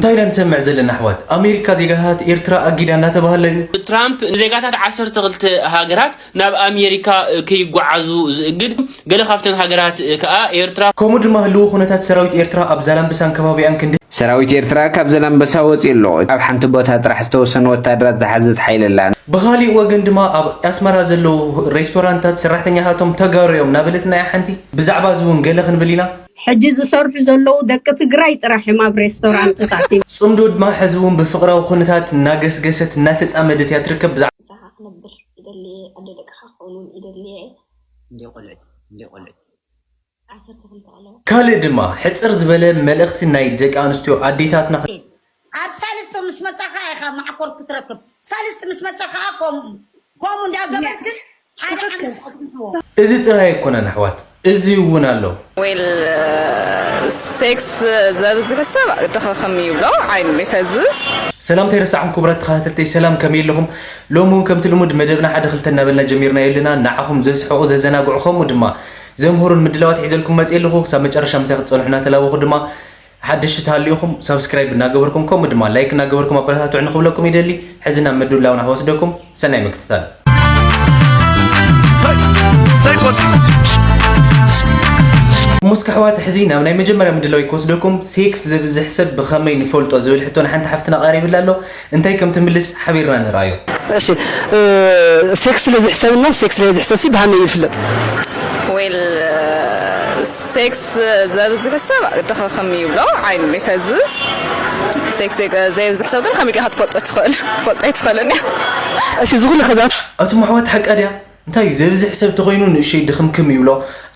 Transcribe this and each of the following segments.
እንታይ ኢና ንሰምዕ ዘለና ኣሕዋት? ኣሜሪካ ዜጋታት ኤርትራ ኣጊዳ እናተባህለ እዩ። ትራምፕ ንዜጋታት ዓሰርተ ክልተ ሃገራት ናብ ኣሜሪካ ከይጓዓዙ ዝእግድ፣ ገለ ካብተን ሃገራት ከኣ ኤርትራ። ከምኡ ድማ ህልዉ ኩነታት ሰራዊት ኤርትራ ኣብ ዛላምበሳን ከባቢኣን ክንዲ ሰራዊት ኤርትራ ካብ ዘላንበሳ ወፂኡ ኣሎ። ኣብ ሓንቲ ቦታ ጥራሕ ዝተወሰኑ ወታደራት ዝሓዘት ሓይሊ ኣላ። ብኻሊእ ወገን ድማ ኣብ ኣስመራ ዘለዉ ሬስቶራንታት ሰራሕተኛታቶም ተጋሩ እዮም እናበለት ናይ ሓንቲ ብዛዕባ እዚ እውን ገለ ክንብል ኢና። ሕጂ ዝሰርሑ ዘለዉ ደቂ ትግራይ ጥራሕ እዮም ኣብ ሬስቶራንትታት እዮም። ጽምዶ ድማ ሕዚ እውን ብፍቕራዊ ኩነታት እናገስገሰት እናተጻመደት እያ ትርከብ። ብዛዕባ ምሳኻ ክነብር ይደሊ እየ፣ ኣደ ደቅኻ ክኸውን እውን ይደሊ እየ። እንደ ቆልዑት እንደ ቆልዑት ዓሰርተ ክልተ ኣለዋ። ካልእ ድማ ሕጽር ዝበለ መልእኽቲ ናይ ደቂ ኣንስትዮ ኣዴታትና። ኣብ ሳልስቲ ምስ መጻኻ ኢኻ ማዕኮር ክትረክብ። ሳልስቲ ምስ መጻኻ ከምኡ ከምኡ እንዳገበርክ ሓደ ዓመት ኣትሕዝዎ። እዚ ጥራይ ኣይኮነን ኣሕዋት፣ እዚ እውን ኣሎ። ዌል ሴክስ ዘብዝሕ ሰብ ድኽኽም ይብሎ ዓይኑ ይፈዝዝ። ሰላምታ ይረሳዕኩም ክቡራት ተኸታተልተይ፣ ሰላም ከመይ ኣለኹም? ሎሚ እውን ከምቲ ልሙድ መደብና ሓደ ክልተ እናበልና ጀሚርናዮ ኣለና። ንዓኹም ዘስሕቑ ዘዘናግዑ ከምኡ ድማ ዘምህሩን ምድላዋት ሒዘልኩም መፅእ ኣለኹ። ክሳብ መጨረሻ ምሳይ ክትፀንሑ እናተላበኹ ድማ ሓደሽቲ ተሃሊኹም ሳብስክራይብ እናገበርኩም ከምኡ ድማ ላይክ እናገበርኩም ኣበረታትዑ ንክብለኩም ይደሊ። ሕዚ ናብ ምድላውና ክወስደኩም፣ ሰናይ ምክትታል። እሞ እስከ ኣሕዋት ሕዚ ናብ ናይ መጀመርያ ምድላው ክወስደኩም፣ ሴክስ ዘብዝሕ ሰብ ብኸመይ ንፈልጦ ዝብል ሕቶ ንሓንቲ ሓፍትና ቀሪብላ ኣሎ። እንታይ ከም ትምልስ ሓቢርና ንርኣዮ። እሺ፣ እ፣ ሴክስ ለዝሕ ሰብና ሴክስ ለዝሕ ሰብሲ ብሃመይ ይፍለጥ? ዌል ሴክስ ዘብዝሕ ሰብ ድኽኽም ይብሎ ዓይኑ ይፈዝዝ። ሴክስ ዘይ- ዘየብዝሕ ሰብ ግን ከመይ ጌርካ ትፈልጦ ትኽእል? ትፈልጦ ኣይትኽእልን እያ። እሺ፣ እዚ ኩሉ ከዛት ኣቱም ኣሕዋት ሓቃ ድያ? እንታይ እዩ ዘብዝሕ ሰብ ተኾይኑ ንእሽተይ ድኽምክም ይብሎ፣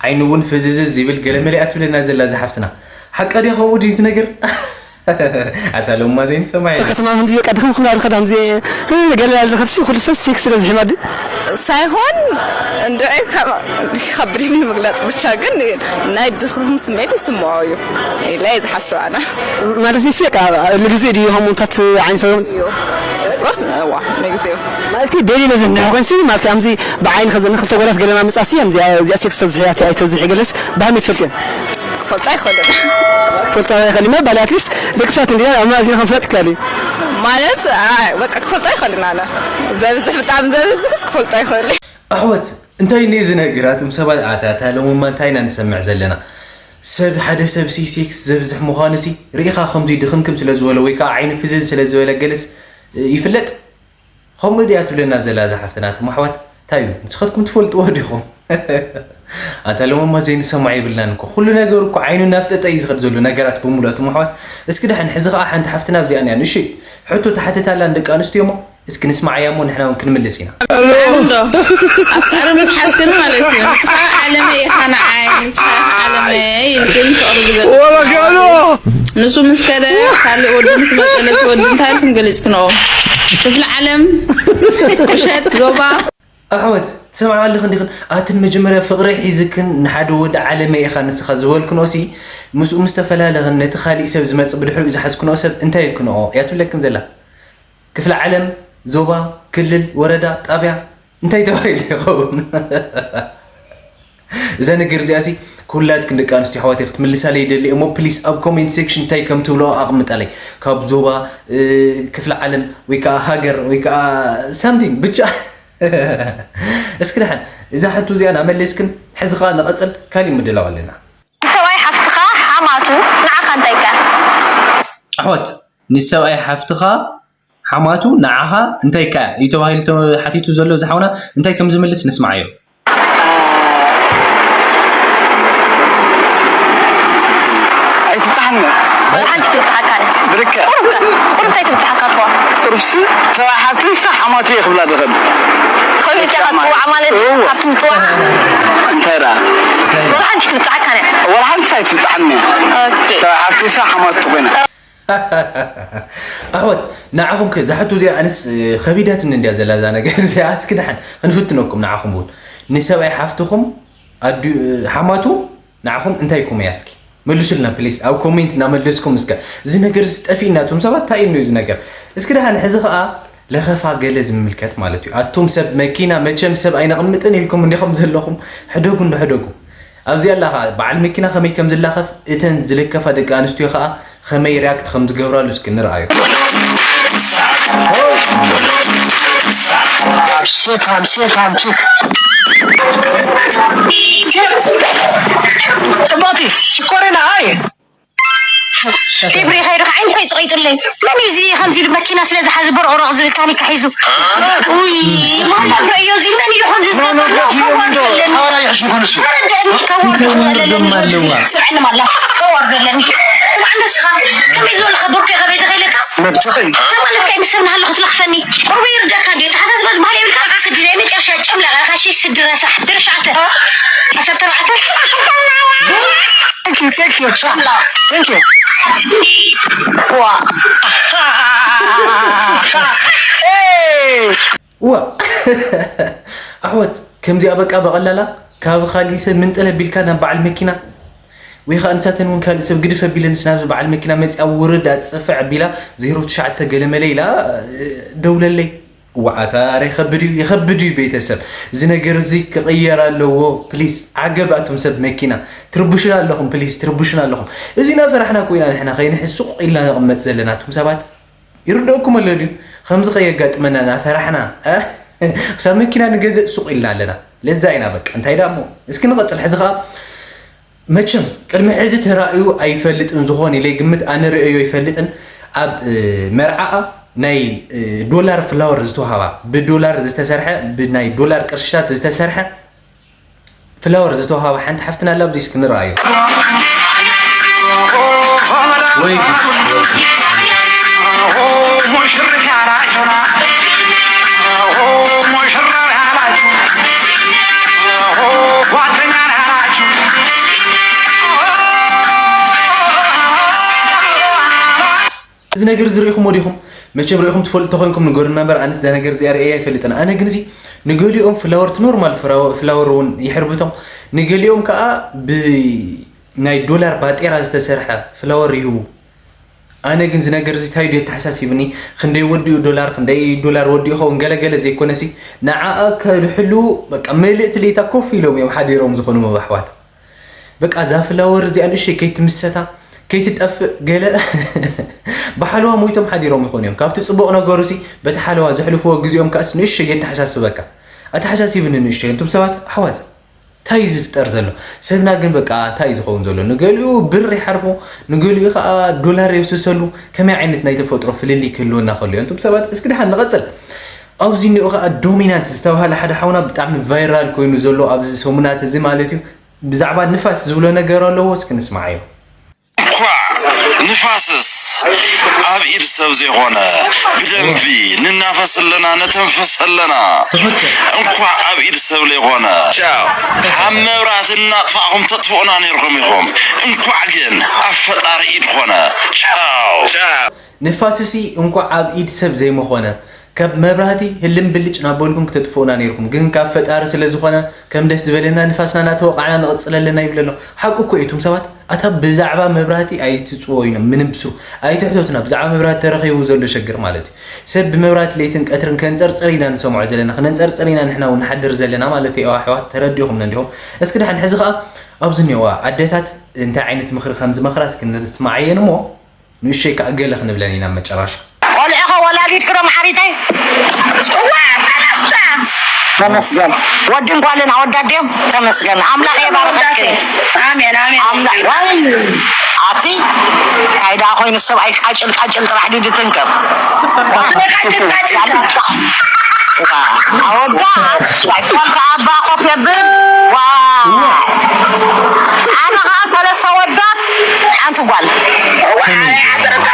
ዓይኑ እውን ፍዝዝዝ ይብል። ገለ መሊኣ ትብለና ዘላ እዛ ሓፍትና ሓቃ ድያ? ከምኡ ድዩ እዚ ነገር? ኣታ ሎማ ዘይንሰማዕ ኢና። ከተማ ምንዚ በቃ ድኽም ክብላ ልኸዳ ምዚ ገለ ያለ ከሲ ኩሉ ሰብ ሴክስ ለዝሕ ማዲ ሳይሆን እንድዒ ከ- ይኸብድ እዩ ንምግላጽ፣ ብቻ ግን ናይ ድኽም ስምዒት ይስምዖ እዩ ኢለ እየ ዝሓስብ ኣነ። ማለት ሲ በቃ ንግዜ ድዩ ከምኡታት ዓይነት ኦፍኮርስ እዋ ንግዜው ማለት ደሊ ነዚ እንድሕር ኮይንሲ ማለት ኣምዚ ብዓይኒ ከዘን ክልተ ጎላት ገለና ምጻሲ ኣምዚ እዚኣ ሴክስ ተዝሕያ ኣይተዝሕ ገለስ ብሃመይ ትፈልጥዮ? ክፈልጣ ይኽእልን ፈልጣ ይኽእል መባል ኣትሊስት ደቂ ሰባት እንዲና ኣብ ማእዚና ክንፍለጥ ይከኣል እዩ። ማለት ኣይ፣ በቃ ክፈልጣ ይኽእልን ኣነ ዘብዝሕ ብጣዕሚ ዘብዝሕስ ክፈልጣ ይኽእል። ኣሕዋት እንታይ እኒ እዚ ነገር ኣቱም ሰባት ኣታ ኣታ ሎምማ እንታይ ኢና ንሰምዕ ዘለና? ሰብ ሓደ ሰብ ሲ ሴክስ ዘብዝሕ ምዃኑ ሲ ርኢኻ ከምዚ ድኽምክም ስለ ዝበለ ወይ ከዓ ዓይኑ ፍዝዝ ስለ ዝበለ ገለስ ይፍለጥ? ከምኡ ድያ ትብለና ዘላ እዛ ሓፍትና? ኣቱም ኣሕዋት እንታይ እዩ ንስኻትኩም ትፈልጥዎ ዲኹም? ኣታ ሎምማ ዘይንሰማዕ የብልናን እኮ ኩሉ ነገር እኮ ዓይኑ እናፍጠጠ እዩ ዝኸድ ዘሎ ነገራት ብምሉእ። ኣቱም ኣሕዋት እስኪ ደሓን ሕዚ ከዓ ሓንቲ ሓፍትና ኣብዚኣ እኒኣ ንእሽይ ሕቶ ተሓትት ኣላ ንደቂ ኣንስትዮ እሞ እስኪ ንስማዓያ እሞ ንሕና እውን ክንምልስ ኢና። እንዶ ኣፍቃሪ ምስ ሓዝክን ማለት እዩ። ንስኻ ዓለመይ ኢኻ ንዓይ፣ ንስኻ ኢኻ ዓለመይ ኢልክን ፍቕሪ ዝገልጽ ወበገሎ! ንሱ ምስ ከደ ካልእ ወዲ ምስ መጸለት ወዲ እንታይ ኢልክን ገሊጽክንኦ? ክፍለ ዓለም፣ ቁሸት፣ ዞባ። ኣሕዋት ትሰምዓ ኣለኽን ዲኽን? ኣትን መጀመርያ ፍቕሪ ሒዝክን ንሓደ ወዲ ዓለመይ ኢኻ ንስኻ ዝበልክንኦ ሲ ምስኡ ምስ ተፈላለኽን ነቲ ካሊእ ሰብ ዝመጽእ ብድሕሪኡ ዝሓዝክንኦ ሰብ እንታይ ኢልክንኦ እያ ትብለክን ዘላ? ክፍለ ዓለም፣ ዞባ፣ ክልል፣ ወረዳ፣ ጣብያ እንታይ ተባሂሉ ይኸውን? እዛ ነገር እዚኣ ሲ ኩላትክን ደቂ ኣንስትዮ ኣሕዋተይ ክትምልሳለይ ይደሊ እሞ ፕሊስ ኣብ ኮሜንት ሴክሽን እንታይ ከም ትብልኦ ኣቕምጣለይ። ካብ ዞባ፣ እ፣ ክፍለ ዓለም ወይ ከዓ ሃገር ወይ ከዓ ሳምቲንግ ብቻ እስኪ ደሓን እዛ ሕቶ እዚኣ እናመለስክን ሕዚ ከዓ ንቐፅል ካሊእ ምድላው ኣለና። ንሰብኣይ ሓፍትኻ ሓማቱ ንዓኻ እንታይ ከ? ኣሕዋት ንሰብኣይ ሓፍትኻ ሓማቱ ንዓኻ እንታይ ከ እዩ ተባሂሉ ተሓቲቱ ዘሎ እዚ ሓውና እንታይ ከም ዝምልስ ንስማዓዮ። ኣይትብፅሓኒ ሓንቲ ትብፅሓካ ብልክዕ ቁርብ እንታይ ትብፅሓካ ትዋ ቁርብሲ ሰብኣይ ሓብቲ ንሳ ሓማቱ እየ ክብላ ዝኽእል ከመይ ኢልካ ትፅዋዓ ማለት እዎ። ኣብቲ ምፅዋዓ እንታይ ደኣ ወላ ሓንቲ ትብፅሓካ እያ ወላ ሓንቲ ኣይትብፅሓኒ ኦኬ ሰብኣይ ሓብቲ ንሳ ሓማቱ ኮይና ኣሕዋት ንዓኹም ከ እዛ ሕቶ እዚኣ ኣነስ ከቢዳትኒ እንድያ ዘላ እዛ ነገር እዚኣ እስኪ ደሓን ክንፍትነኩም ንዓኹም እውን ንሰብኣይ ሓፍትኹም ኣዱ ሓማቱ ንዓኹም እንታይ ኢኩም እያ እስኪ መልሱልና ፕሊስ ኣብ ኮሜንት እናመለስኩም እስከ እዚ ነገር እዚ ጠፊእና እቶም ሰባት እንታይ እዩ እዚ ነገር እስኪ ደሓን ሕዚ ከዓ ለኸፋ ገለ ዝምልከት ማለት እዩ ኣቱም ሰብ መኪና መቸም ሰብ ኣይነቕምጥን ኢልኩም እንዲኹም ዘለኹም ሕደጉ እንዶ ሕደጉ ኣብዚኣ ኣላ ከዓ በዓል መኪና ከመይ ከም ዝላኸፍ እተን ዝለከፋ ደቂ ኣንስትዮ ከዓ ከመይ ሪያክት ከም ዝገብራሉ እስኪ ንርኣዮ። ሼካም ሼካም ቺክ ጽባቲ ሽኮሬና ኣይ ፊብሪ ከይዱ ከዓ ዓይንኮይ ፅቂጡለይ። መን እዩ እዚ ከምዚ ኢሉ መኪና ስለ ዝሓዘ በርቕሮቕ ዝብል ታኒካ ሒዙ? ውይ ማና ረእዮ እዚ መን እዩ ከምዚ ዝገብር? ከዋርዶ ኣለኒ። ተረድአኒ፣ ከዋርዶ ክኽእል ኣለኒ። ስምዐኒ ማላ፣ ከዋርዶ ኣለኒ። ስምዓ እንደ ንስኻ ከመይ ዝበልካ ብሩክ ከበይ ዝኸይለካ? መብትኺ። ተማለፍካ ምስ ሰብ ናሃለኹ ትለኽፈኒ። ቁርቢ ይርደካ እንዴ? ተሓሳስባ ዝበሃል የብልካ። ስዲ ናይ መጨረሻ ጨምላቕ ኢኻ። ሺሽ ስዲ ረሳሕ። ስዲ ሸዓተ። ዓሰርተ ኣርባዕተ። Thank you, thank you, ጨምላቕ. Thank you. ዋ. Hey. እዋ ኣሕዋት ከምዚኣ በቃ በቐላላ ካብ ካሊእ ሰብ ምንጥል ኣቢልካ ናብ በዓል መኪና ወይ ከዓ ንሳተን እውን ካልእ ሰብ ግድፍ ኣቢለንስ ናብዚ በዓል መኪና መፂኣ ውርድ ኣፅፍዕ ኣቢላ ዜሮ ትሽዓተ ገለመለ ኢላ ደውለለይ። ዋዓታ ረ ይኸብድ እዩ ይኸብድ እዩ ቤተሰብ። እዚ ነገር እዚ ክቕየር ኣለዎ። ፕሊስ ዓገብ ኣቱም ሰብ መኪና ትርብሹና ኣለኹም። ፕሊስ ትርብሹና ኣለኹም። እዚ ናፈራሕና ኮይና ንሕና ከይንሕስ ሱቕ ኢልና ንቕመጥ ዘለና ኣቱም ሰባት ይርደእኩም ኣሎ ድዩ? ከምዚ ከየጋጥመና ናፈራሕና ክሳብ መኪና ንገዝእ ሱቕ ኢልና ኣለና። ለዛ ኢና በቃ እንታይ ደኣ እሞ እስኪ ንቐፅል። ሕዚ ከዓ መቸም ቅድሚ ሕዚ ተራእዩ ኣይፈልጥን ዝኾን ኢለ ግምት ኣነ ርእዮ ኣይፈልጥን። ኣብ መርዓኣ ናይ ዶላር ፍላወር ዝተውሃባ ብዶላር ዝተሰርሐ ብናይ ዶላር ቅርሽታት ዝተሰርሐ ፍላወር ዝተውሃባ ሓንቲ ሓፍትና ኣላ። ኣብዚ እስኪ ንርኣዮ። ወይ እዚ ነገር እዚ ርኢኹሞ ዲኹም? መቸም ርኢኹም ትፈልጡ ተኾይንኩም ንገሩና እምበር ኣነስ እዛ ነገር እዚኣ ርእየ ኣይፈልጥን። ኣነ ግን እዚ ንገሊኦም ፍላወር እቲ ኖርማል ፍላወር እውን ይሕርብቶም ንገሊኦም ከዓ ብ ናይ ዶላር ባጤራ ዝተሰርሐ ፍላወር ይህቡ። ኣነ ግን እዚ ነገር እዚ እንታይ ድዩ የተሓሳሲብኒ? ክንደይ ወዲኡ ዶላር ክንደይ ዶላር ወዲኡ ኸውን ገለገለ ዘይኮነሲ ንዓኣ ከድሕሉ በቃ መልእቲ ሌታ ኮፍ ኢሎም እዮም ሓዲሮም ዝኾኑ ኣሕዋት። በቃ እዛ ፍላወር እዚኣ ንእሽተይ ከይትምሰታ ከይትጠፍእ ገለ ብሓለዋ ሞይቶም ሓዲሮም ይኾኑ እዮም። ካብቲ ፅቡቕ ነገሩ ሲ በቲ ሓለዋ ዘሕልፍዎ ግዜኦም ከኣስ ንእሽተይ የተሓሳስበካ። ኣተሓሳሲብኒ ንእሽተይ እንቱም ሰባት ኣሕዋት እንታይ እዩ ዝፍጠር ዘሎ? ሰብና ግን በቃ እንታይ እዩ ዝኸውን ዘሎ? ንገሊኡ ብር ይሓርፎ፣ ንገሊኡ ከዓ ዶላር የውስሰሉ። ከመይ ዓይነት ናይ ተፈጥሮ ፍልልይ ክህልወና ከሎ እዩ? እንቱም ሰባት እስኪ ድሓን ንቐፅል። ኣብዚ እኒኦ ከዓ ዶሚናንት ዝተባሃለ ሓደ ሓውና ብጣዕሚ ቫይራል ኮይኑ ዘሎ ኣብዚ ሰሙናት እዚ ማለት እዩ። ብዛዕባ ንፋስ ዝብሎ ነገር ኣለዎ፣ እስኪ ንስማዓዮ። እንኳዕ ንፋስስ ኣብ ኢድ ሰብ ዘይኮነ ብደንፊ ንናፈስ ኣለና ነተንፍስ ኣለና። ትኽክል። እንኳዕ ኣብ ኢድ ሰብ ዘይኮነ ካብ መብራት እናጥፋእኹም ተጥፍኡና ነይርኩም ኢኹም። እንኳዕ ግን ኣብ ፈጣሪ ኢድ ኮነ። ቻው። ንፋስሲ እንኳዕ ኣብ ኢድ ሰብ ዘይምኾነ ካብ መብራህቲ ህልም ብልጭ ናበልኩም ክተጥፍኡና ነይርኩም፣ ግን ካብ ፈጣሪ ስለ ዝኾነ ከም ደስ ዝበለና ንፋስና እናተወቃዕና ንቕፅል ኣለና ይብል ኣሎ። ሓቁ እኮ እዩ እቱም ሰባት፣ ኣታ ብዛዕባ መብራህቲ ኣይትፅወዩና ምንም ብሱ ኣይትሕተቱና፣ ብዛዕባ መብራህቲ ተረኺቡ ዘሎ ሸግር ማለት እዩ። ሰብ ብመብራህቲ ለይትን ቀትርን ከንፀርፅር ኢና ንሰምዖ ዘለና፣ ክነንፀርፅር ኢና ንሕና እውን ንሓድር ዘለና ማለት እዩ። ኣሕዋት ተረዲኹምና እንዲኹም። እስኪ ድሓን ሕዚ ከዓ ኣብዚ እኒኦዋ ኣደታት እንታይ ዓይነት ምኽሪ ከም ዝመኽራ እስኪ ንስማዓየን እሞ ንእሽተይ ከዓ ገለ ክንብለን ኢና መጨረሻ። ቆልዑ ከ ወላዲትኪ ዶ መሓሪተይ? እዋ ሰለስተ። ተመስገን ወድን ጓልን ኣወዳት ድዮም? ተመስገን ኣምላኽ የባርኸኪ። ኣሜን ኣሜን። ኣምላኽ ወይ ኣቲ እንታይ ደኣ ኮይኑ ሰብኣይ ቃጭል ቃጭል ጥራሕ ድዩ ዝትንከፍ? ኣወዳት ጓል ከኣ ኣባ ኮፍ የብል። ዋ ኣነ ከኣ ሰለስተ ኣወዳት ሓንቲ ጓል።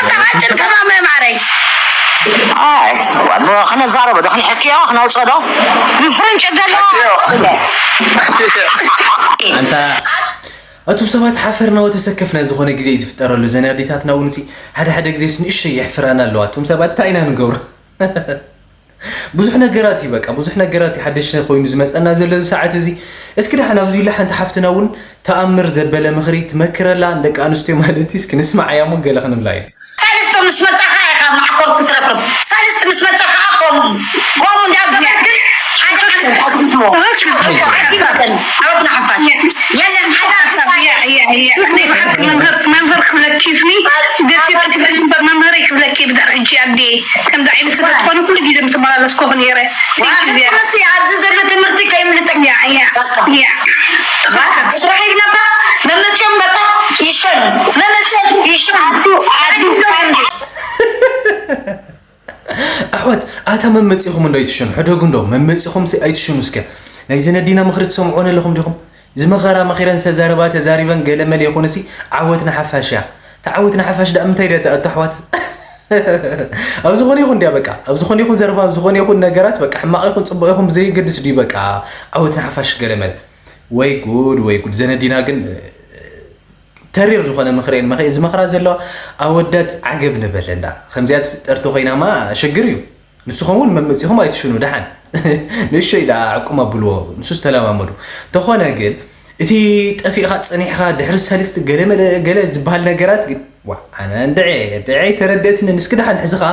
ተባጭል ከማመ ማረይ። ኣይ፣ ክንዛረቦ ዶ ክንሕክዮ ክነውፅኦ ዶ? ፍርንጭ ገለዋ ኣንታ ኣቱም ሰባት ሓፈርና ወተሰከፍና ዝኾነ ግዜ እዩ ዝፍጠረሉ። እዘን ኣዴታትና እውን ሲ ሓደ ሓደ ግዜስ ንእሽተይ የሕፍራና ኣለዋ። ኣቱም ሰባት እንታይ ኢና ንገብሮ? ብዙሕ ነገራት እዩ በቃ ብዙሕ ነገራት እዩ ሓደሽ ኮይኑ ዝመፀና ዘሎ እዚ ሰዓት እዚ። እስኪ ደሓን ኣብዚ ኢላ ሓንቲ ሓፍትና እውን ተኣምር ዘበለ ምኽሪ ትመክረላ ንደቂ ኣንስትዮ ማለት እዩ። እስኪ ንስማዓያ እሞ ገለ ክንብላ እዩ። ሳልስቲ ምስ መጻኻ ኢኻ መዓኮር ክትረክብ። ሳልስቲ ምስ መጻኻ ከምኡ ከምኡ እንዳገበርክ ሓደ ዓመት ኣትግፍዎ። ኣትግፍዎ። ኣወትና ሓፋሽ የለን ሓደ ኣፍሳይ እያ እያ እያ ናይ ብሓቂ መምህር መምህር ክብለኪ ስሚ ደስ ይበል መምህር ክብለኪ ብዳር ሕጂ ኣዴ ከምዚ ዓይነት ስለ ዝኾነ ኩሉ ግዜ ምትመላለስኩ ነይረ ትምህርቲ ኣብዚ ዘሎ ትምህርቲ ከይምልጠቅ እያ እያ እያ ረሒብና መመፅኦም በቃ ይሸኑ መመፅኦም ይሸኑ ኣሕዋት ኣታ መመፂኹም እንዶ ኣይትሸኑ ሕደጉ እንዶ መመፂኹም ሲ ኣይትሸኑ እስከ ናይ ዘነዲና ምኽሪ ትሰምዑ ኣለኹም ዲኹም ዝመኸራ መኺረን ዝተዛረባ ተዛሪበን ገለ መለ ይኹን ሲ ዓወት ንሓፋሽ እያ ተዓወት ንሓፋሽ ዳ ምንታይ ዳ ኣቶ ኣሕዋት ኣብ ዝኾነ ይኹን ዲያ በቃ ኣብ ዝኾነ ይኹን ዘረባ ኣብ ዝኾነ ይኹን ነገራት በቃ ሕማቕ ይኹን ፅቡቕ ይኹን ብዘይገድስ ድዩ በቃ ዓወት ንሓፋሽ ገለ መለ ወይ ጉድ ወይ ጉድ ዘነዲና ግን ተሪር ዝኾነ ምኽሪ እየን መኸ ዝመኽራ ዘለዋ ኣወዳት ዓገብ ንበል እንዳ ከምዚኣ ትፍጠር ተኾይናማ ሽግር እዩ ንስኹም እውን መመፂኹም ኣይትሽኑ ደሓን ንእሸይ ደኣ ዕቁም ኣብልዎ ንሱስ ተለማመዱ ተኾነ ግን እቲ ጠፊእኻ ፀኒሕኻ ድሕሪ ሰልስቲ ገለ መለ ገለ ዝበሃል ነገራት ግን ዋ ኣነ እንድዐ ድዐ ተረደእትኒ ንስኪ ደሓን ሕዚ ኸዓ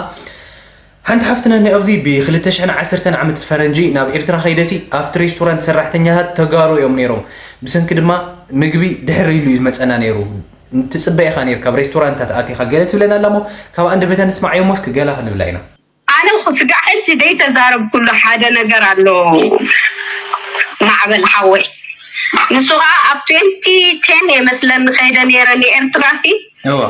ሓንቲ ሓፍትና እኒ ኣብዚ ብ ክልተ ሽሕን ዓሰርተን ዓመት ፈረንጂ ናብ ኤርትራ ከይደሲ ኣብቲ ሬስቶራንት ሰራሕተኛታት ተጋሩ እዮም ነይሮም። ብሰንኪ ድማ ምግቢ ድሕር ኢሉ እዩ ዝመፀና ነይሩ። ትፅበ ኢኻ ነይርካ ኣብ ሬስቶራንታት ኣቲኻ ገለ ትብለና ኣላ እሞ ካብ ኣንደበታ ንስማዓዮ እሞ እስኪ ገላ ክንብላ ኢና። ኣነ ስጋዕ ሕጂ ደይተዛረብኩሉ ሓደ ነገር ኣሎ ማዕበል ሓወይ። ንሱ ከዓ ኣብ ትዌንቲ ቴን እየ መስለኒ ከይደ ነይረ ንኤርትራ ሲ እዋ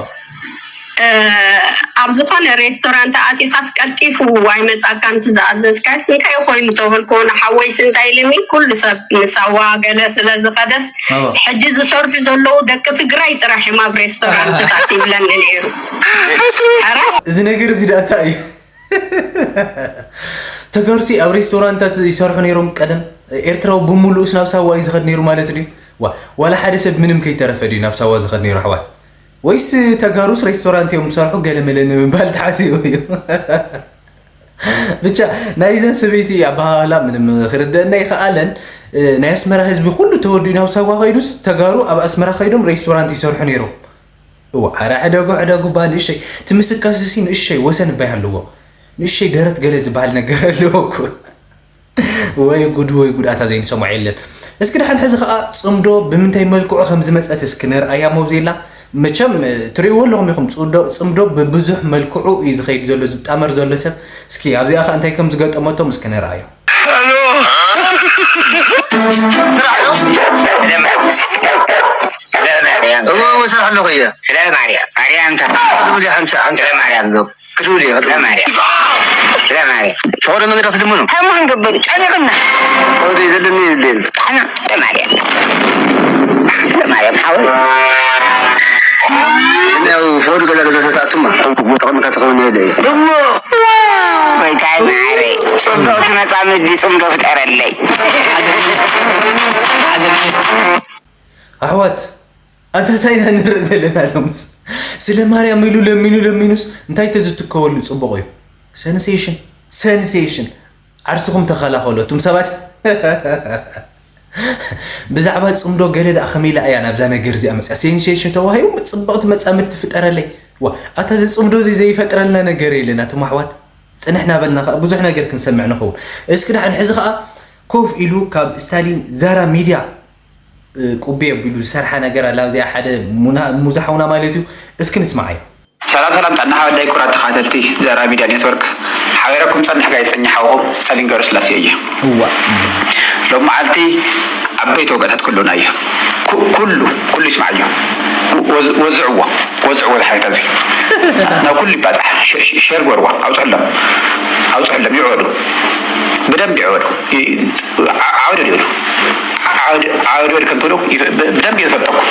ኣብ ዝኾነ ሬስቶራንት ኣቲኻስ ቀልጢፉ ኣይመጻካን ትዝኣዘዝካስ እንታይ ኮይኑ ተበልክዎ ንሓወይስ እንታይ ኢልኒ ኩሉ ሰብ ንሳዋ ገለ ስለ ዝኸደስ እዋ ሕጂ ዝሰርሑ ዘለዉ ደቂ ትግራይ ጥራሕ እዮም ኣብ ሬስቶራንትታት ይብለኒ ነይሩ ኧረ እዚ ነገር እዚ ደኣ እንታይ እዩ ተጋሩሲ ኣብ ሬስቶራንታት ይሰርሑ ነይሮም ቀደም ኤርትራዊ ብምሉኡስ ናብ ሳዋ እዩ ዝኸድ ነይሩ ማለት ድዩ ዋላ ሓደ ሰብ ምንም ከይተረፈ ድዩ ናብ ሳዋ ዝኸድ ነይሩ ኣሕዋት ወይስ ተጋሩስ ሬስቶራንት እዮም ዝሰርሑ ገለመለ ንምባል ተሓሲቡ እዩ ብቻ ናይዘን ሰበይቲ ኣባሃህላ ምንም ክርደአና ይኸኣለን ናይ ኣስመራ ህዝቢ ኩሉ ተወዲኡ ናብ ሳዋ ከይዱስ ተጋሩ ኣብ ኣስመራ ከይዶም ሬስቶራንት ይሰርሑ ነይሮም እዋ ኣረ ሕደጉ ሕደጉ እባ ንእሸይ ትምስካስሲ ንእሸይ ወሰን እባ ይሃልዎ ንእሸይ ደረት ገለ ዝበሃል ነገር ኣለዎ እኮ ወይ ጉድ ወይ ጉድ ኣታ ዘይንሰምዖ የለን እስኪ ደሓን ሕዚ ከዓ ፅምዶ ብምንታይ መልክዑ ከም ዝመፀት እስኪ ነርኣያ ሞብዜላ መቸም ትሪእዎ ኣለኹም ኢኹም ፅምዶ ብብዙሕ መልክዑ እዩ ዝኸይድ ዘሎ ዝጣመር ዘሎ ሰብ እስኪ ኣብዚኣ ከዓ እንታይ ከም ዝገጠመቶም እስኪ ነርኣዮ እወ እወ ስራሕ ኣለኹ እየ ስለ ማርያም ማርያም ታ ስለ ማርያም ዶ ክትብል እየ ስለ ማርያም ስለ ማርያም ፈቐዶ መንገዲ ክትልምኑ ከማ ክንገብር ጨኒቕና ወደ ዘለኒ የብልን ኣና ስለ ማርያም ስለ ማርያም ሓወይ ያው ፈቐዶ ገዛ ገዛ ሰታቱማ ጠቕምካ ትኸውን የለ እዩ እሞ ወይታይ ማዕረ ፅምዶ ትመፃ ምዲ ፅምዶ ፍጠረለይ ኣሕዋት ኣታ እንታይ ኢና ንርኢ ዘለና ሎምስ ስለ ማርያም ኢሉ ለሚኑ ለሚኑስ እንታይ ተዝትከወሉ ፅቡቕ እዩ ሰንሴሽን ሰንሴሽን ዓርስኹም ተኸላኸሉ እቱም ሰባት ብዛዕባ ፅምዶ ገለ ደኣ ከመይ ኢላ እያ ናብዛ ነገር እዚኣ መፅያ ሴንሴሽን ተዋሂቡ ፅብቕቲ መፃምድቲ ፍጠረለይ ዋ ኣታ እዚ ፅምዶ እዚ ዘይፈጥረልና ነገር የለን ኣቶም ኣሕዋት ፅንሕ ናበልና ከዓ ብዙሕ ነገር ክንሰምዕ ንኸውን እስኪ ደሓን ሕዚ ከዓ ኮፍ ኢሉ ካብ ስታሊን ዛራ ሚድያ ቁቢ ኣቢሉ ዝሰርሓ ነገር ኣላ ኣብዚኣ ሓደ ሙና ሙዛሓውና ማለት እዩ እስኪ ንስማዓዮ ሰላም ሰላም ጥዕና ሓወልዳይ ክቡራት ተኻተልቲ ዘራ ሚድያ ኔትወርክ ሓቢረኩም ጸንሕ ጋይ ጸኛ ሓውኹም ሰሊን ገብረስላሴ እየ እዋ ሎም መዓልቲ ዓበይቲ ወጋታት ክህሉና እየ ኩ- ኩሉ ኩሉ ይስማዓዮ ወዝ- ወዝዕዎ ወዝዕዎ ዝሓይታ እዚ ናብ ኩሉ ይባጻሕ ሸ- ሸ- ሸር ጎርዋ ኣውፅሕሎም ኣውፅሕሎም ይዕወዱ ብደንብ ይዕወዱ ይ- ዓ- ዓወዱ ይዕወዱ ዓወዱ ዓወዱ ከም ትብሉ ይፈ- ብ- ብደንብ እየ ዝፈልጠኩም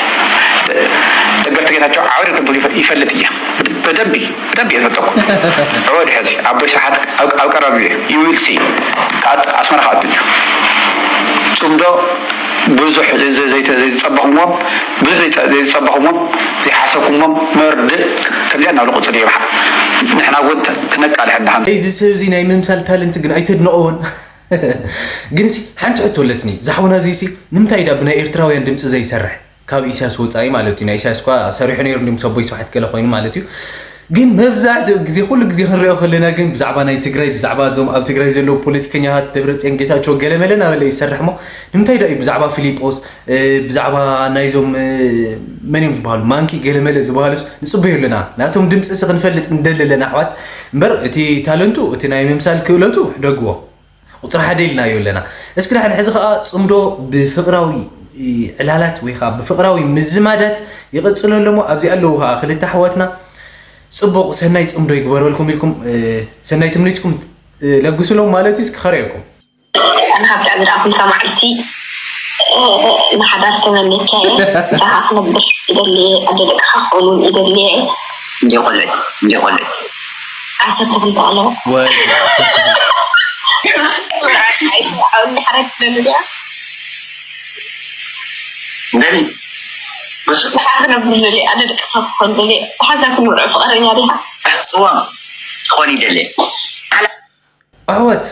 ደገፍቲ ጌታቸው ዓወዱ ከም ትብሉ ይፈ- ይፈልጥ እየ ብደንብ ብደንብ እየ ዝፈልጠኩም ዕወዱ ሕዚ ኣቦይ ስብሓት ኣብ ኣብ ቀረባ ግዜ you will see ኣስመራ ክኣቱ እዩ ፅምዶ ብዙሕ ዘይዝፀበኹምዎም ብዙሕ ዘይዝፀበኹምዎም ዘይሓሰብኩምዎም መርድእ ከምዚኣ እናብሉ ቅፅል ይብሓ ንሕና እውን ክነቃልሕ እንዳሃን እዚ ሰብ እዚ ናይ ምምሳል ታለንት ግን ኣይተድንቐዎን ግን ሲ ሓንቲ ሕቶ ኣለትኒ ዝሓውና እዚ ሲ ንምንታይ ዳ ብናይ ኤርትራውያን ድምፂ ዘይሰርሕ ካብ ኢሳያስ ወፃኢ ማለት እዩ ናይ ኢሳያስ ኳ ሰሪሑ ነይሩ እንዲም ሰቦይ ስብሓት ገለ ኮይኑ ማለት እዩ ግን መብዛሕትኡ ግዜ፣ ኩሉ ግዜ ክንሪኦ ከለና ግን ብዛዕባ ናይ ትግራይ፣ ብዛዕባ እዞም ኣብ ትግራይ ዘለዉ ፖለቲከኛታት፣ ደብረፅዮን፣ ጌታቸው፣ ገለመለ እናበለ ይሰርሕ እሞ፣ ንምንታይ ዶ እዩ ብዛዕባ ፊሊጶስ፣ እ፣ ብዛዕባ ናይዞም፣ እ፣ መን እዮም ዝበሃሉ፣ ማንኪ፣ ገለመለ ዝበሃሉስ ንፅበዮ ኣለና? ናቶም ድምፂ ሲ ክንፈልጥ ንደሊ ኣለና ኣሕዋት። እምበር እቲ ታለንቱ፣ እቲ ናይ ምምሳል ክእለቱ ሕደግዎ። ቁፅሪ ሓደ ኢልናዮ ኣለና። እስኪ ደሓን ሕዚ ከዓ ፅምዶ ብፍቕራዊ ዕላላት ወይ ከዓ ብፍቕራዊ ምዝማዳት ይቕፅሎ ኣሎ እሞ፣ ኣብዚ ኣለዉ ከዓ ክልተ ኣሕዋትና ፅቡቕ ሰናይ ፅምዶ ይግበረልኩም ኢልኩም፣ እ፣ ሰናይ ትምኒትኩም፣ እ፣ ለግሱሎም ማለት እዩ። እስኪ ከርእየኩም። ኣነ ካብቲ ኣብ ዝረኣኹልካ መዓልቲ፣ እ፣ ንሓዳር ተመኒካ እየ። ንስኻ ክነብር ይደሊ እየ፣ ኣደ ደቅኻ ክኸውን ይደሊ እየ። እንዲ ቆልዑ፣ እንዲ ቆልዑ። ዓሰርተ ክልተ ቆልዑ። ወይ ኣይሰምዓውን ሓረግ ትደሊ እያ። እንደኒ ንስኻ ክነብር ደሊ እየ፣ ኣደ ደቅኻ ክኸውን ደሊ እየ። ሓዛ ክንብርዑ ፍቕረኛ ዲኻ? እዋ ክኾን ይደሊ እየ። ኣሕዋት፣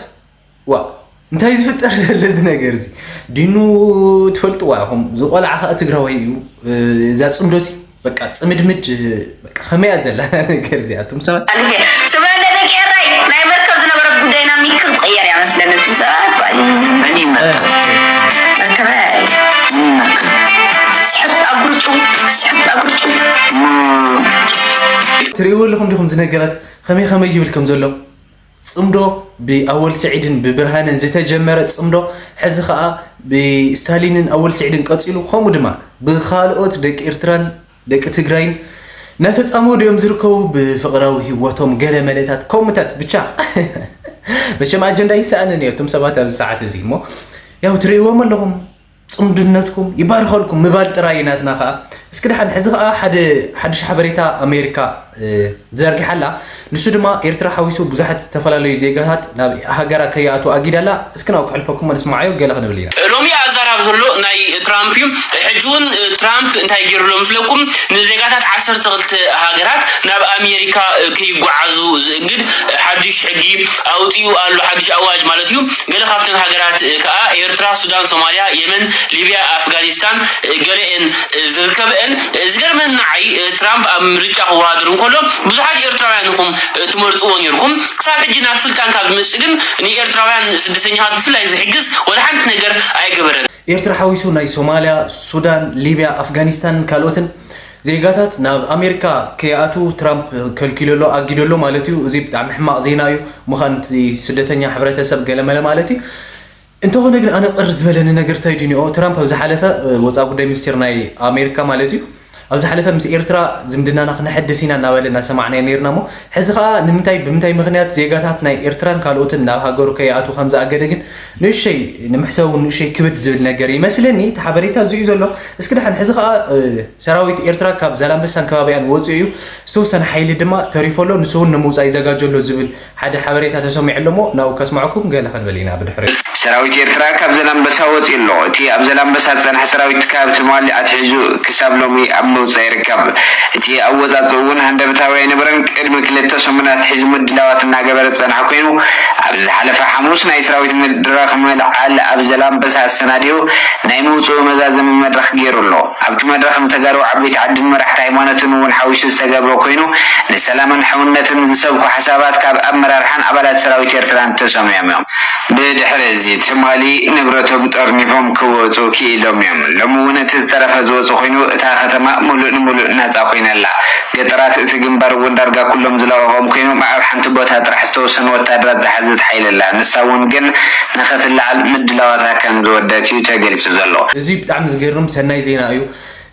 ዋ እንታይ ዝፍጠር ዘሎ እዚ ነገር እዚ? ዲኑ ትፈልጥዋ ኢኹም። እዚ ቆልዓ ከዓ ትግራዋይ እዩ። እዛ ፅምዶሲ በቃ ፅምድምድ፣ በቃ ከመያ ዘላ ነገር እዚኣ፣ እቶም ሰባት። ኣልፌ ስምዑ እንደ ደቂ ኤረይ፣ ናይ መርከብ ዝነበረት ጉዳይና ሚክር ትቕየር እያ መስለኒ። እቶም ሰባት ጓል መን ይመርካ? መርከበ መን ይመርካ? ስሕት ኣጉርጩ፣ ስሕት ኣጉርጩ። ትርእይዎ ኣለኹም ዲኹም እዚ ነገራት ከመይ ከመይ ይብል ከም ዘሎ? ፅምዶ ብኣወል ስዒድን ብብርሃንን ዝተጀመረ ፅምዶ፣ ሕዚ ከዓ ብስታሊንን ኣወል ስዒድን ቀፂሉ፣ ከምኡ ድማ ብካልኦት ደቂ ኤርትራን ደቂ ትግራይን እናተፃመዱ እዮም ዝርከቡ። ብፍቕራዊ ህይወቶም ገለ መለታት ከምኡታት ብቻ። መቸም ኣጀንዳ ይሰኣንን እዩ እቶም ሰባት ኣብዚ ሰዓት እዚ እሞ፣ ያው ትርእይዎም ኣለኹም። ፅምድነትኩም ይባርኸልኩም ምባል ጥራይ እዩ ናትና። ከዓ እስኪ ደሓን ሕዚ ከዓ ሓደ ሓድሽ ሓበሬታ ኣሜሪካ፣ እ፣ ዘርጊሓ ኣላ። ንሱ ድማ ኤርትራ ሓዊሱ ብዙሓት ዝተፈላለዩ ዜጋታት ናብ ሃገራ ከይኣትዉ ኣጊዳ ኣላ። እስኪ ናብኡ ከሕልፈኩም ንስማዓዮ፣ ገለ ክንብል ኢና። ሎሚ ኣዛራብ ዘሎ ናይ ትራምፕ እዩ። ሕጂ እውን ትራምፕ እንታይ ገይሩ ኣሎ ምስለኩም? ንዜጋታት ዓሰርተ ክልተ ሃገራት ናብ ኣሜሪካ ከይጓዓዙ ዝእግድ ሓዱሽ ሕጊ ኣውፂኡ ኣሎ። ሓዱሽ ኣዋጅ ማለት እዩ። ገለ ካብተን ሃገራት ከዓ ኤርትራ፣ ሱዳን፣ ሶማልያ፣ የመን፣ ሊብያ፣ ኣፍጋኒስታን ገለኤን ዝርከበአን። ዝገርመኒ ንዓይ ትራምፕ ኣብ ምርጫ ክወዳደር እንከሎ ብዙሓት ኤርትራውያን ኢኹም ትመርፅዎ ነይርኩም። ክሳብ ሕጂ ናብ ስልጣን ካብ ዝመፅእ ግን ንኤርትራውያን ስደተኛታት ብፍላይ ዝሕግዝ ወላ ሓንቲ ነገር ኣይገበረን። ኤርትራ ሓዊሱ ናይ ሶማልያ፣ ሱዳን፣ ሊብያ፣ ኣፍጋኒስታንን ካልኦትን ዜጋታት ናብ ኣሜሪካ ከይኣትዉ ትራምፕ ከልኪሉ ኣሎ፣ ኣጊዱ ኣሎ ማለት እዩ። እዚ ብጣዕሚ ሕማቕ ዜና እዩ። ምዃን እቲ ስደተኛ ሕብረተሰብ ገለመለ ማለት እዩ። እንተኾነ ግን ኣነ ቅር ዝበለኒ ነገር እንታይ ድዩ ንኦ ትራምፕ ኣብ ዝሓለፈ፣ እ፣ ወፃኢ ጉዳይ ሚኒስቴር ናይ ኣሜሪካ ማለት እዩ፣ ኣብ ዝሓለፈ ምስ ኤርትራ ዝምድናና ክነሐድስ ኢና እናበለ እናሰማዕናዮ ነይርና እሞ፣ ሕዚ ከዓ ንምንታይ፣ ብምንታይ ምኽንያት ዜጋታት ናይ ኤርትራን ካልኦትን ናብ ሃገሩ ከይኣትዉ ከም ዝኣገደ ግን ንእሸይ ንምሕሰቡ ንእሸይ ክብድ ዝብል ነገር ይመስለኒ። እቲ ሓበሬታ እዚ እዩ ዘሎ። እስኪ ደሓን ሕዚ ከዓ፣ እ፣ ሰራዊት ኤርትራ ካብ ዛላምበሳን ከባቢኣን ወፂኡ እዩ፣ ዝተወሰነ ሓይሊ ድማ ተሪፎ ኣሎ፣ ንሱ እውን ንምውፃእ ይዘጋጆ ኣሎ ዝብል ሓደ ሓበሬታ ተሰሚዑ ኣሎ እሞ፣ ናብኡ ከስምዐኩም ገለ ክንብል ኢና ብድሕሪኡ። ሰራዊት ኤርትራ ካብ ዘላምበሳ ወፂኡ ኣሎ። እቲ ኣብ ዘላምበሳ ዝፀንሐ ሰራዊት ካብ ትማሊ ኣትሒዙ ክሳብ ሎሚ ኣብ ምውፃእ ይርከብ። እቲ ኣወፃፅኡ እውን ሃንደበታዊ ኣይነበረን። ቅድሚ ክልተ ሰሙን ኣትሒዙ ምድላዋት እናገበረ ዝፀንሐ ኮይኑ፣ ኣብ ዝሓለፈ ሓሙስ ናይ ሰራዊት መድረኽ ምልዓል ኣብ ዘላምበሳ ኣሰናዲኡ ናይ ምውፅኡ መዛዘሚ መድረኽ ገይሩ ኣሎ። ኣብቲ መድረኽ ንተጋሩ ዓበይቲ ዓድን መራሕቲ ሃይማኖትን እውን ሓዊሱ ዝተገብረ ኮይኑ፣ ንሰላምን ሕውነትን ዝሰብኩ ሓሳባት ካብ ኣመራርሓን ኣባላት ሰራዊት ኤርትራን ተሰሚዖም እዮም። ብድሕሪ እዚ ትማሊ ንብረቶም ጠርኒፎም ክወፁ ክኢሎም እዮም። ሎሚ እውን እቲ ዝተረፈ ዝወፁ ኮይኑ፣ እታ ከተማ ሙሉእ ንሙሉእ ናፃ ኮይና ኣላ። ገጠራት እቲ ግንባር እውን ዳርጋ ኩሎም ዝለቐቖም ኮይኖም፣ ኣብ ሓንቲ ቦታ ጥራሕ ዝተወሰኑ ወታደራት ዝሓዘት ሓይሊ ኣላ። ንሳ እውን ግን ንኸትለዓል ምድላዋታ ከም ዝወደት እዩ ተገሊፁ ዘሎ። እዚ ብጣዕሚ ዝገርም ሰናይ ዜና እዩ።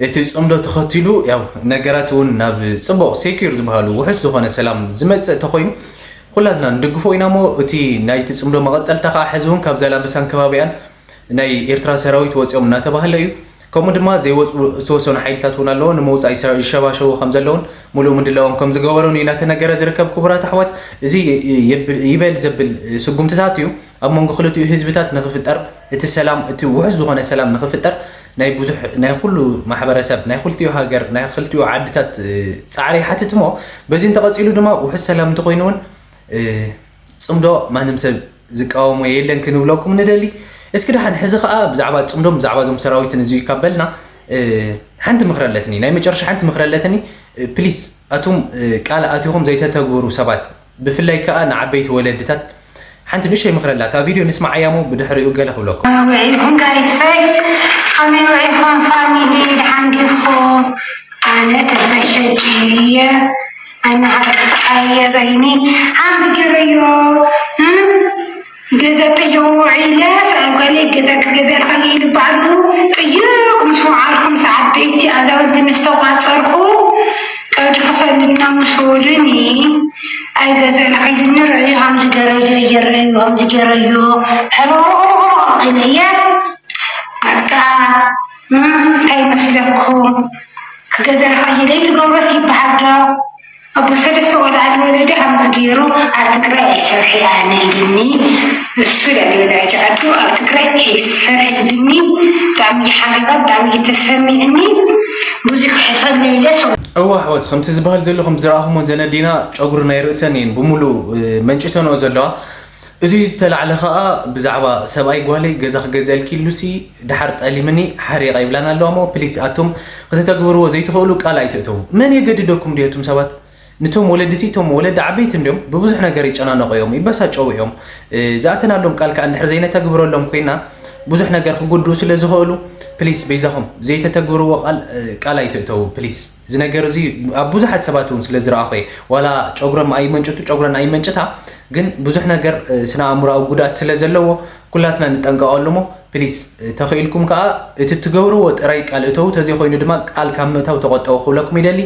እቲ ፅምዶ ተኸቲሉ ያው ነገራት እውን ናብ ፅቡቕ ሴኪር ዝበሃሉ ውሑስ ዝኾነ ሰላም ዝመፅእ ተኾይኑ ኩላትና ንድግፎ ኢና እሞ፣ እቲ ናይቲ ፅምዶ መቐፀልታ ከዓ ሕዚ እውን ካብ ዛላምበሳን ከባቢኣን ናይ ኤርትራ ሰራዊት ወፂኦም እናተባህለ እዩ። ከምኡ ድማ ዘይወፁ ዝተወሰኑ ሓይልታት እውን ኣለዎ። ንምውፃእ ይሸ- ይሸባሸቡ ከም ዘለውን ሙሉእ ምድላዎም ከም ዝገበሩን እዩ እናተነገረ ዝርከብ። ክቡራት ኣሕዋት፣ እዚ የብል- ይበል ዘብል ስጉምትታት እዩ ኣብ መንጎ ክልቲኡ ህዝብታት ንክፍጠር፣ እቲ ሰላም፣ እቲ ውሑስ ዝኾነ ሰላም ንክፍጠር ናይ ብዙሕ፣ ናይ ኩሉ ማሕበረሰብ፣ ናይ ክልቲኡ ሃገር፣ ናይ ክልቲኡ ዓድታት፣ እ፣ ፃዕሪ ይሓትት እሞ፣ በዚ እንተቐፂሉ ድማ ውሑስ ሰላም እንተኾይኑ እውን፣ እ፣ ፅምዶ ማንም ሰብ ዝቃወሞ የለን ክንብለኩም ንደሊ። እስኪ ደሓን ሕዚ ከዓ ብዛዕባ ፅምዶን ብዛዕባ እዞም ሰራዊትን እዚ ካብ በልና፣ እ፣ ሓንቲ ምኽሪ ኣለትኒ፣ ናይ መጨረሻ ሓንቲ ምኽሪ ኣለትኒ። እ፣ ፕሊስ ኣቱም ቃል ኣቲኹም ዘይተተግብሩ ሰባት፣ ብፍላይ ከኣ ንዓበይቲ ወለድታት ሓንቲ ንእሽተይ ምኽሪ ኣላ። እታ ቪድዮ ንስማዓያ እሞ ብድሕሪኡ ገለ ክብለኩም። ውዒልኩም ጋይሰይ፣ ከመይ ውዒልኩም ፋሚሊ? ደሓን ዲኹም? ኣነ ተበሸቂ እየ። ኣነ ሃረብ ተቀየረይኒ። ሓምዚ ገረዮ ገዛ ጥይቕ ውዒለ፣ ሰብኣይ ጓለይ ገዛ ክገዛልካ ኢሉ ባዕሉ ጥይቕ ምስ ወዓልኩ፣ ምስ ዓበይቲ ኣዛውንቲ ምስ ተቋጸርኩ፣ ቀብዲ ክፈንድና ምስ ወዱኒ፣ ኣይገዛልካ ኢሉኒ። ረእዩ ሃምዚ ገረዮ እየ፣ ረእዩ ሃምዚ ገረዮ ሕርቕርቕርቕ ኢለ እየ። በቃ እንታይ መስለኩም? ክገዛልካ ኢለ ትገብሮስ ይበሃል ዶ? ኣቦ ሰለስተ ቆልዓ ዝወለደ ከምዚ ገይሩ ኣብ ትግራይ ኣይሰርሕ ኣነ ኢሉኒ። እሱ ላሊበላ ጃዓዱ ኣብ ትግራይ ኣይሰርሕ ኢሉኒ። ብጣዕሚ ይሓሪቐ፣ ብጣዕሚ ይተሰሚዕኒ። ብዙ ክሕሰብ ለይለ ሰው እዋ ኣሕዋት፣ ከምቲ ዝበሃል ዘሎ፣ ከም ዝረኣኹሞ ዘን ኣዴና ጨጉሪ ናይ ርእሰን እየን ብምሉእ መንጭተንኦ ዘለዋ። እዚ ዝተላዕለ ኸኣ ብዛዕባ ሰብኣይ ጓለይ ገዛ ክገዝኣልኪ ኢሉሲ ድሓር ጠሊምኒ ሓሪቐ ይብላና ኣለዋ እሞ ፕሊስ ኣቱም ክተተግብርዎ ዘይትኽእሉ ቃል ኣይትእተዉ። መን የገድደኩም ድዩ ኣቱም ሰባት? ንቶም ወለዲ ሲ ቶም ወለዲ ዓበይቲ እንድዮም ብብዙሕ ነገር ይጨናነቑ እዮም፣ ይበሳጨዉ እዮም። ዝኣተናሎም ቃል ከኣ እንድሕር ዘይነተግብረሎም ኮይና ብዙሕ ነገር ክጉድኡ ስለ ዝኽእሉ ፕሊስ በይዛኹም ዘይተተግብርዎ ቃል ቃል ኣይትእተዉ ፕሊስ። እዚ ነገር እዚ ኣብ ብዙሓት ሰባት እውን ስለ ዝረኣኹ እየ። ዋላ ጨጉሮም ኣይመንጭቱ ጨጉረን ኣይመንጭታ ግን ብዙሕ ነገር ስነ ኣእምሮኣዊ ጉድኣት ስለ ዘለዎ ኩላትና ንጠንቀቐሉ እሞ ፕሊስ ተኽኢልኩም ከዓ እቲ ትገብርዎ ጥራይ ቃል እተዉ፣ ተዘይኮይኑ ድማ ቃል ካብ ምእታው ተቆጠቡ ክብለኩም ይደሊ።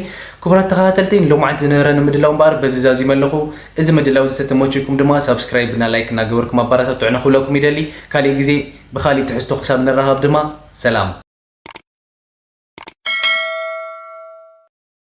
ክቡራት ተኸታተልተይ ንሎማዓንቲ ዝነበረ ንምድላው እምበኣር በዚ ዛዚመ ኣለኹ። እዚ ምድላው እዚ ተተመችኩም ድማ ሳብስክራይብ እና ላይክ እናገበርኩም ኣባራታትዑና ክብለኩም ይደሊ። ካሊእ ግዜ ብኻሊእ ትሕዝቶ ክሳብ ንራኸብ ድማ ሰላም።